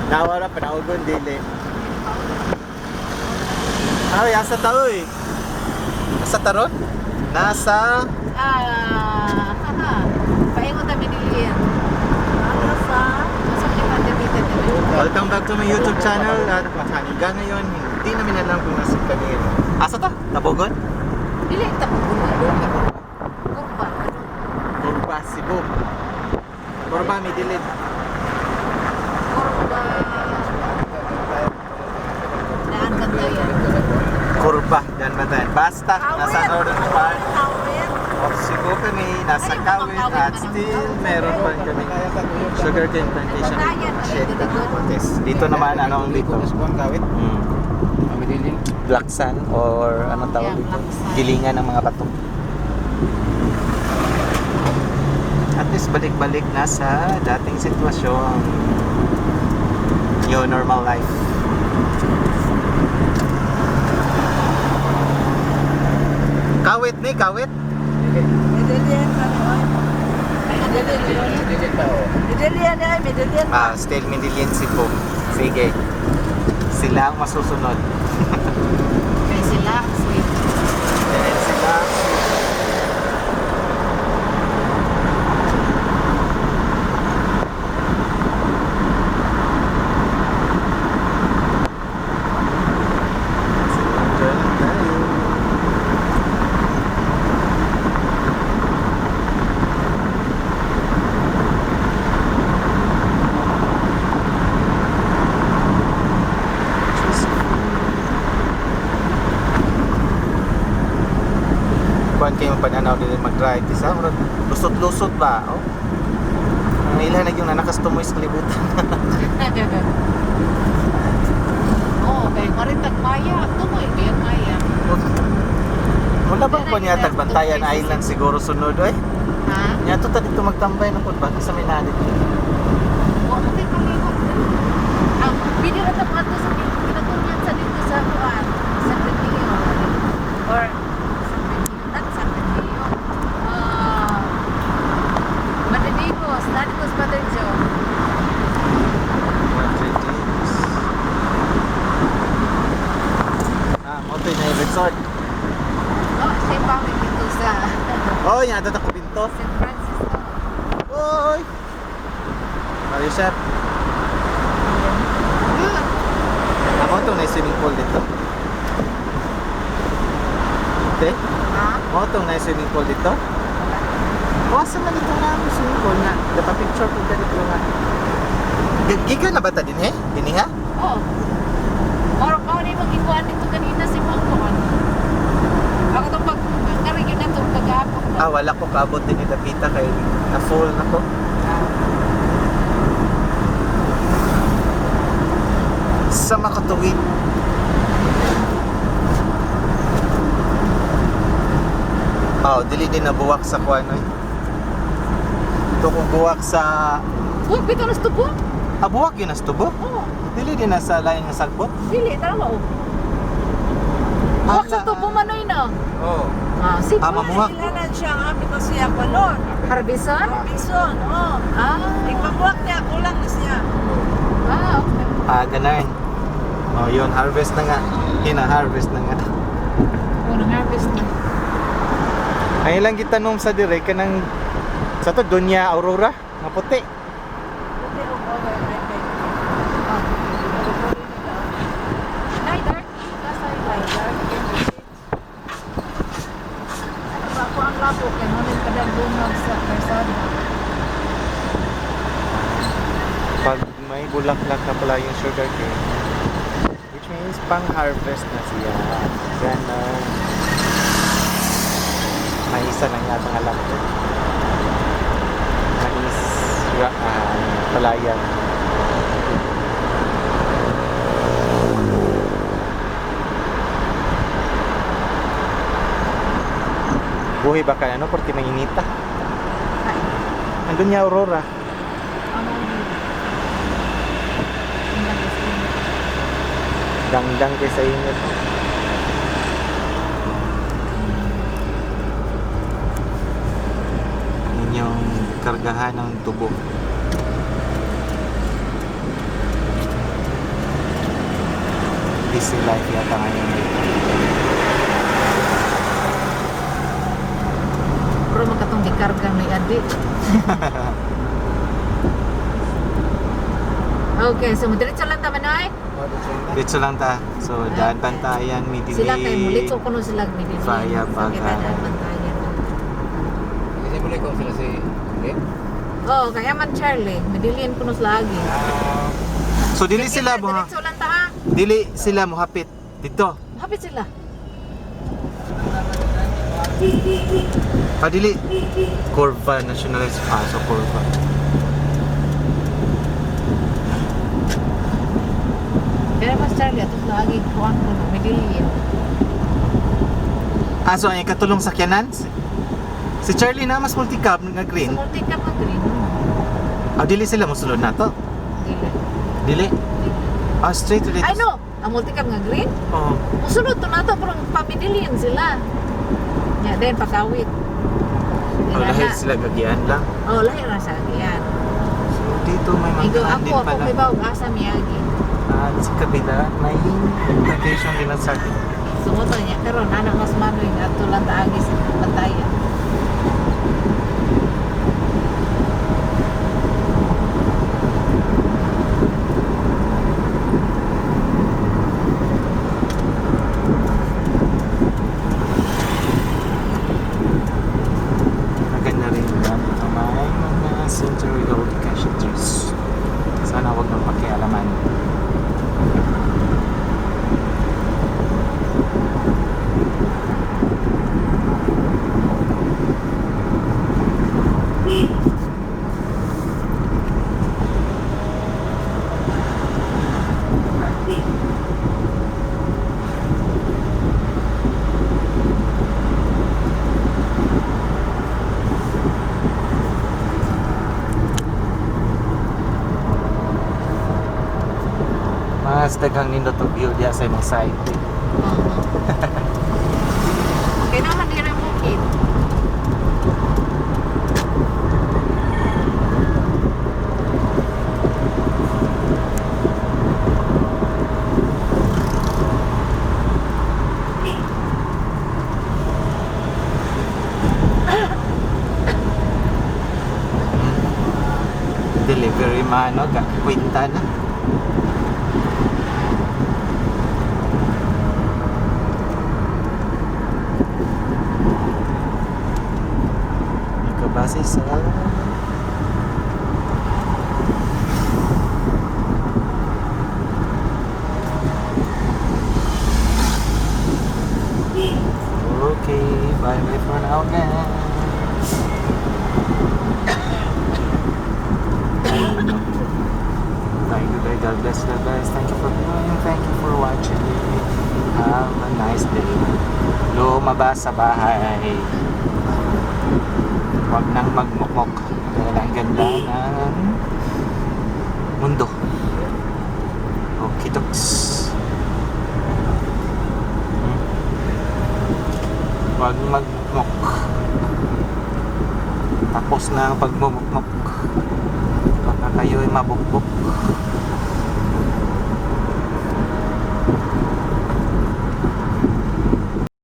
Nawara panaugon dili. Ay, asa ta oy? Asa taron? Nasa Ah, haha. Paingon ta Medellin. Ano sa? Sa Medellin. Welcome back to my YouTube channel at hanggang ngayon, hindi namin alam kung nasa kami. Asa ta? Tabogon? Dili ta Kurba. Kurba. Kurba, Cebu. Kurba, Medellin. Kurba. Daan Bantayan. Kurba, dan Bantayan. Basta, nasa northern part Tawid. of Cebu kami, nasa Ano yung Kawit Kawit at pa ng still meron pa rin kami sugarcane plantation. Bantayan, Shit, Camotes. Dito naman, ano ang dito? Kawit. Medellin. Black sand or anong tawag Yeah, dito? black sand. Gilingan ng mga bato. At least balik-balik na sa dating sitwasyon. New normal life. Kawit ni, kawit. Medellin ano ay? Medellin. Medellin pa oh. Medellin ay, Medellin. Ah, still Medellin Cebu. Sige. Sila ang masusunod. Kay sila sweet. And sila. Enjoy lang tayo. Kuan kayo pananaw dili mag-drive kisa murag lusot-lusot ba, oh. Ang ilhan na yung nanakastumoy sa kalibutan. Oo, kay Maritag Maya. Tumoy kayo Maya. Wala bang kuan yatag Bantayan Island siguro sunod oy? Ha? Nya to ta dito magtambay na pud ba sa may nalit. Wa mo kay palihog. Ang pwede ra ta mga sa kinatungan sa dito sa kuan, sa Pilipinas. Or sa Pilipinas, not sa Pilipinas. Ah, Madridigos, Nadicos Brother Joe. Ah, mo to na resort. Oh, siya pa may dito sa Oh, nya ta ko binto. San Francisco. Oy. Mario Chef, amo to na swimming pool dito. Okay? Ha? Mo to na swimming pool dito. O, asa man ito nga ang swimming pool nga? Dapat picture ko dito nga. Gikan na ba ta din eh? Dini ha? Oh. Moro ka ni magikuan dito kanina si Mangkon. Ako tong pag karigin na tong pagapon. Ah, wala ko kaabot din ni Dapita kay na full na ko. Sa makatuwid. Oh, dili din nabuwak sa kuan oy. Ito kong buwak sa Uy, pito nas tubo. Ah, buwak yun as tubo? Oh, Dili din na sa lain nga sagbot. dili tara oh. Buwak sa tubo manoy na. Oh. Ah, si Ah, mamuhak. Kailangan siya ang amin ko siya balon. Harbison? Robinson, oh. Ah. Ikabuak niya, kulang na siya. Ah, okay. Ah, ganun. Oh, yun, harvest na nga. Hina-harvest na nga. Unang harvest na. Ay lang gitanom sa dire kanang sa to Dunya Aurora nga puti. Puti o okay, ay, ay. Oh. Nay, dark yung kasay. Light dark. Ano ba ako ang labo kay mo nin padang dungag sa kalsada. Pag may bulaklak na pala yung sugar cane, which means pang-harvest na siya. Ganon. May isa lang yata ang alam ko. Mais, palayan. Buhay ba ka ano? Porque mainita. Ay, Andun niya Aurora. ano yun? Ang lakas din. Dangdang kay sa init. Yun yung kargahan ng tubo. Busy life yata ngayon dito. Pero makatong gikarga ni Adi. Okay, so diretso lang ta, Manoy. Dito lang ta. So, daan Bantayan, Midili. Sila kay muliko kuno sila Medellin. Via Sa kita Baga. daan Bantayan. Kasi muli ko sila si Lin. Oh, kaya man Charlie, Medellin kuno sila agi. So, dili sila mo Diretso lang ta ha. Dili sila mohapit dito. Hapit sila. Ah, dili. Curva Nationalist. Ah, so Curva. Pero mas Charlie ato sila agi kuan kuno Medellin. Ah, so ang ikatulong sakyanan? Si Charlie na mas multicab nga green. Sa multi-cab nga green. Ah, dili sila mosulod na to. Dili. Dili. Dili. Ah, straight to dito. Ay no, ang multi-cab nga green. Oh. Musunod to nato pero pamidilian sila. Ya, then pakawit. Oh, lahi sila gagyan lang. Oh, lahi ra sa agian. So, dito may mga Igo daan ako din ako pala. kay bawg asa miyagi. At sa kabila, may plantation din ang saging. Sumuto niya karon anak mas manoy nga ato lang taagi sa Bantayan. Maganda rin yan. Ito may mga century old cashew trees. Sana huwag nang pakialaman. Mas daghang nindot og view diya sa imong side. Oo. Okay naman diri ang bukid. Delivery man, no? Kwenta na. Nakabase sa Okay, bye bye for now, guys. Thank you, guys. God bless you guys. Thank you for viewing. Thank you for watching. Have a nice day. Lumabas sa bahay. Huwag nang magmukmok. Dahil ang ganda ng mundo. Okay, doks. Huwag magmukmok. Tapos na ang pagmumukmok. Baka kayo'y mabukbok.